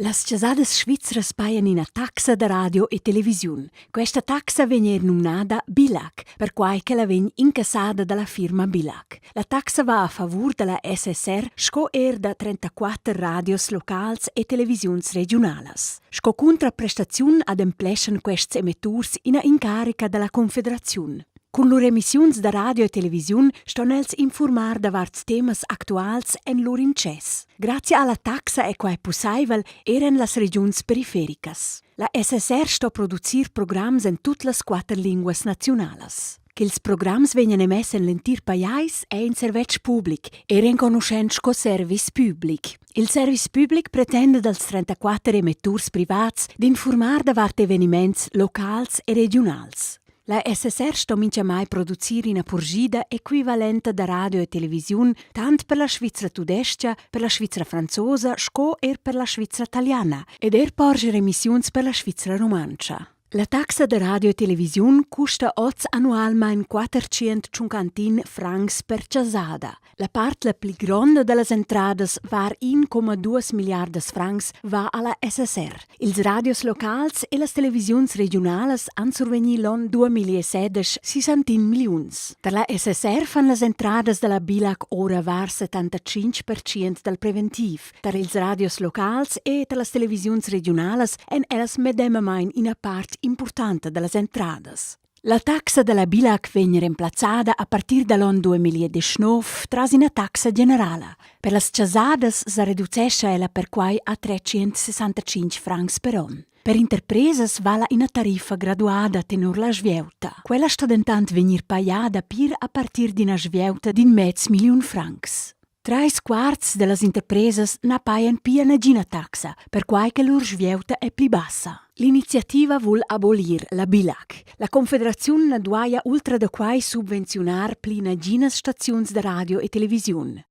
Las chasadas svizras pajan ina taxa da radio e televisiun. Questa taxa vegn er numnada Billag, perquai ch'ella vegn incassada da la firma Billag. La taxa va a favur da la SSR sco er da 34 radios locals e televisiuns regiunalas. Sco cuntraprestaziun adempleschan quests emetturs ina incarica da la Confederaziun. Cun lur emissiuns da radio e televisiun ston els informar davart temas actuals en lur intschess. Grazia alla taxa è quai pussaivel er en las regiuns perifericas. La SSR sto producir programs en tut las quatter linguas naziunalas. Ch'ils programs vegnan emess en l'entir pajais è in servetsch public e renconuschent sco service public. Il service public pretenda dals 34 emetturs privats d'infurmar davart eveniments locals e regiunals. La SSR sto mintgamai producir ina purschida equivalenta da radio e televisiun tant per la Svizra tudestga, per la Svizra franzosa sco er per la Svizra taliana ed er porscher emissiuns per la Svizra rumantscha. La taxa da radio e televisiun custa oz annualmain 451 francs per chasada. La part la pli gronda da las entradas, var 1,2 milliardas francs, va a la SSR. Ils radios locals e las televisiuns regiunalas han survegnì l'onn 2016 61 milliuns. Tar la SSR fan las entradas da la Billag ora var 75% dal preventiv. Tar ils radios locals e tar las televisiuns regiunalas èn ellas medemamain ina part impurtanta da las entradas. La taxa da la Billag vegn remplazzada a partir da l'onn 2019 tras ina taxa generala. Per las chasadas sa reducescha ella perquai a 365 francs per onn. Per interpresas vala ina tariffa graduada tenor la svieuta. Quella sto dentant vegnir pajada pir a partir d'ina svieuta d'in mez milliun francs. Trais quarts da las interpresas na pajan pia nagina taxa, perquai che lur svieuta è pli bassa. L'iniziativa vul abolir la Billag. La Confederaziun na duaja ultra da quai subvenziunar pli naginas staziuns da radio e televisiun.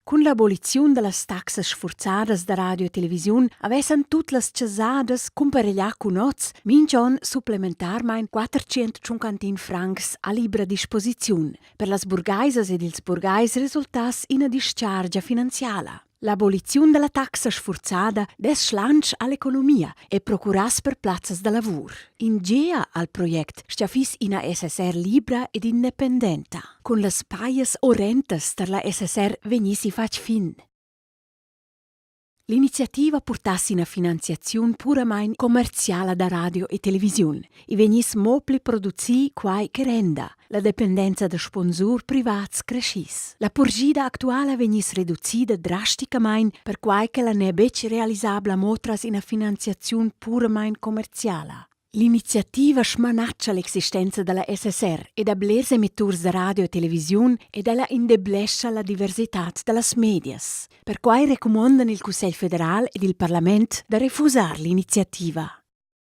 Cun l'aboliziun da las taxas sfurzadas da radio e televisiun avessan tut las chasadas cumpareglià cun oz mintg'onn supplementarmain 451 francs a libra disposiziun. Per las burgaisas ed ils burgais resultass ina distgargia finanziala. L'aboliziun da la taxa sfurzada dess schlantsch all'economia e procurass per plazzas da lavur. In gea al project stgaffiss ina SSR libra ed independenta. Cun las pajas orrentas tar la SSR vegnissi fatg fin. L'iniziativa purtass ina finanziaziun puramain commerziala da radio e televisiun. I vegniss mo pli producì quai che renda. La dependenza da sponsur privats creschiss. La purschida actuala vegniss reducida drasticamain perquai ch'ella n'è betg realisabla mo tras ina finanziaziun puramain commerziala. L'iniziativa smanatscha l'existenza da la SSR e da blers emetturs da radio e televisiun ed ella indeblescha la diversitad da las medias. Perquai recumondan il Cussegl federal ed il parlament da refusar l'iniziativa.